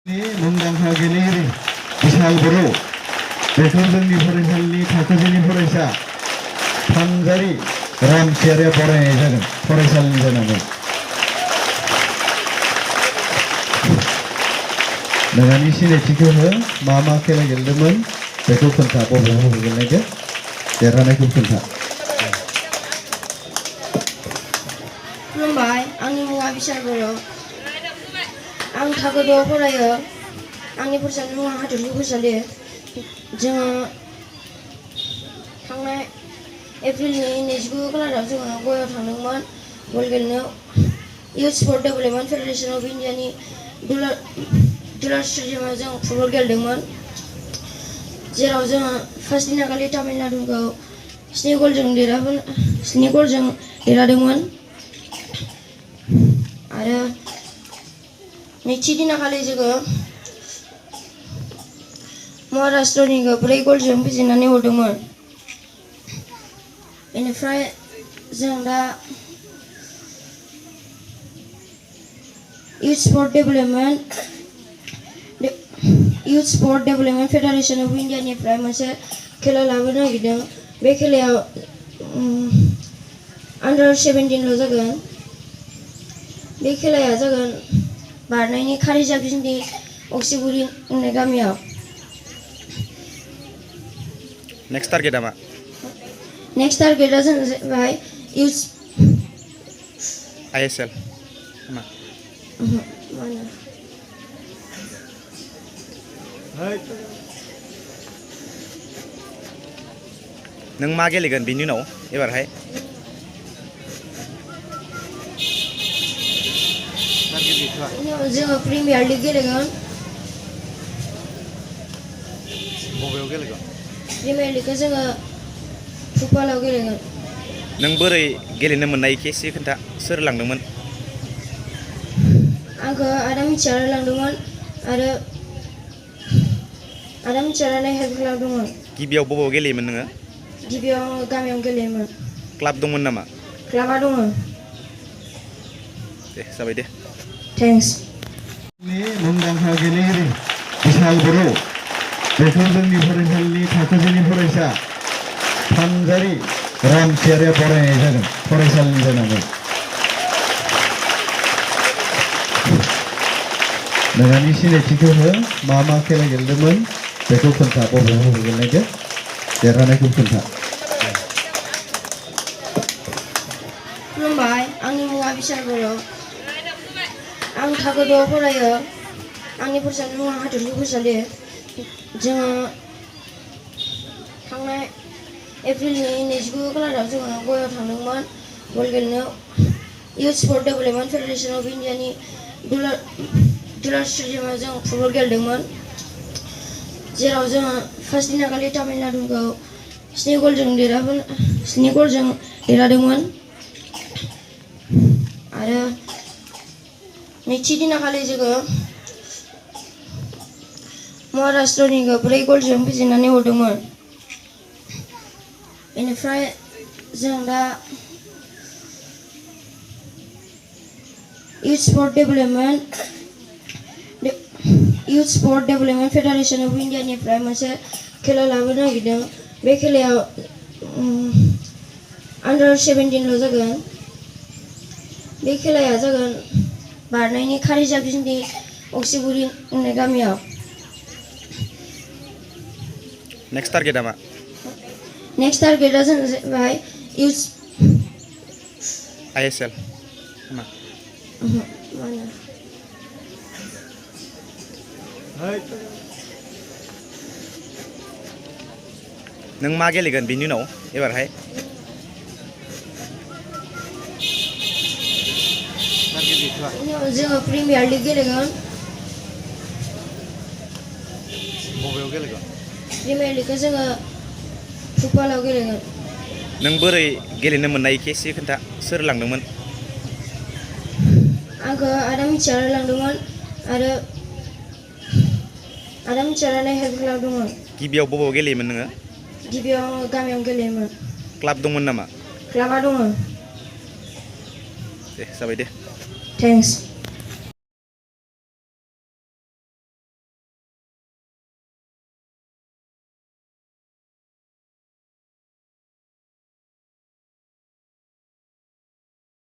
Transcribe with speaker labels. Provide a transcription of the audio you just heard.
Speaker 1: मुंदांखा गेलेगिरि बिशाल बर' बेखौ जोंनि फरायसालिनि थाखोसेनि फरायसा फानजारि रामसियारिया बरायनाय जागोन फरायसालिनि जानानै। नोंनि सिनायथिखौ हो, मा खेला गेलेदोंमोन बेखौ खोन्था, बबे गेलेनायखौ देरहानायखौ खोन्था।
Speaker 2: खुलुमबाय, आंनि मुङा बिशाल बर'। आं थाखो 2 फरायो। आंनि फरायसालिनि मुङा हाथरखि फरायसालि। जोङो थांनाय एप्रिलनि 29 खालाराव जोङो गयाव थांदोंमोन बल गेलेनो। इउथ स्पर्ट डेभेलपमेन्ट फेडारेसन अफ इन्डियानि दुलार स्टेडियामाव जों फुटबल गेलेदोंमोन, जेराव जोङो फार्स्ट दिनाखालि तामिलनाडुखौ 7 गलजों देरहादोंमोन आरो नैथि दिनाखालि जोङो महाराष्ट्रनिखौ 4 गलजों फेजेननानै हरदोंमोन। बेनिफ्राय जों दा इउथ स्पर्ट डेभेलपमेन्ट फेडारेसन अफ इन्डियानिफ्राय मोनसे खेला लाबोनो नागिरदों। बे खेलायाव आन्डार 17 जागोन। बे खेलाया जागोन बारनायनि खारिजाबिन्दी अक्सिगुरि होननाय गामियाव।
Speaker 3: नेक्स्ट टारगेटआ मा?
Speaker 2: नेक्स्ट टारगेटआ जों जाबाय
Speaker 3: ISL मा? नों मा गेलेगोन बिनि उनाव एबारहाय?
Speaker 2: जोङो प्रिमियार लिग गेलेगोन।
Speaker 3: बबेयाव गेलेगोन?
Speaker 2: प्रिमियार लिगखौ जोङो फुटबलाव गेलेगोन।
Speaker 3: नों बोरै गेलेनो मोननाय एसे खोन्था, सोर लांदोंमोन?
Speaker 2: आंखौ आदा मिथिसारा लांदोंमोन आरो आदा मिथिसारानो हेल्प खालामदोंमोन।
Speaker 3: गिबियाव बबेयाव गेलेयोमोन नोङो?
Speaker 2: गिबियाव गामियाव गेलेयोमोन।
Speaker 3: क्लाब दंमोन नामा?
Speaker 2: क्लाबा दङ।
Speaker 3: दे जाबाय दे।
Speaker 2: थेंक्स।
Speaker 1: मुंदांखा गेलेगिरि बिशाल बर' बेखौ जोंनि फरायसालिनि थाखोसेनि फरायसा फानजारि रामसियारिया बरायनाय जागोन फरायसालिनि जानानै। नोंनि सिनायथिखौ हो, मा खेला गेलेदोंमोन बेखौ खोन्था, बबे गेलेनायखौ देरहानायखौ खोन्था।
Speaker 2: खुलुमबाय, आंनि मुङा बिशाल बर'। आं थाखो 2 फरायो। आंनि फरायसालिनि मुङा हाथरखि फरायसालि। जोङो थांनाय एप्रिलनि 29 खालाराव जोङो गयाव थांदोंमोन बल गेलेनो। इउथ स्पर्ट डेभेलपमेन्ट फेडारेसन अफ इन्डियानि दुलार स्टेडियामाव जों फुटबल गेलेदोंमोन, जेराव जोङो फार्स्ट दिनाखालि तामिलनाडुखौ 7 गलजों देरहादोंमोन आरो नैथि दिनाखालि जोङो महाराष्ट्रनिखौ 4 गलजों फेजेननानै हरदोंमोन। बेनिफ्राय जों दा इउथ स्पर्ट डेभेलपमेन्ट फेडारेसन अफ इन्डियानिफ्राय मोनसे खेला लाबोनो नागिरदों। बे खेलायाव आन्डार 17 जागोन। बे खेलाया जागोन बारनायनि खारिजाबिन्दी अक्सिगुरि होननाय गामियाव।
Speaker 3: नेक्स्ट टारगेटआ मा?
Speaker 2: नेक्स्ट टारगेटआ जों जाबाय
Speaker 3: ISL मा? नों मा गेलेगोन बिनि उनाव एबारहाय?
Speaker 2: जोङो प्रिमियार लिग गेलेगोन।
Speaker 3: बबेयाव गेलेगोन?
Speaker 2: प्रिमियार लिगखौ जोङो फुटबलाव गेलेगोन।
Speaker 3: नों बोरै गेलेनो मोननाय एसे खोन्था, सोर लांदोंमोन?
Speaker 2: आंखौ आदा मिथिसारा लांदोंमोन आरो आदा मिथिसारानो हेल्प खालामदोंमोन।
Speaker 3: गिबियाव बबेयाव गेलेयोमोन नोङो?
Speaker 2: गिबियाव गामियाव गेलेयोमोन।
Speaker 3: क्लाब दंमोन नामा?
Speaker 2: क्लाबा दङ।
Speaker 3: दे जाबाय दे।
Speaker 2: थेंक्स।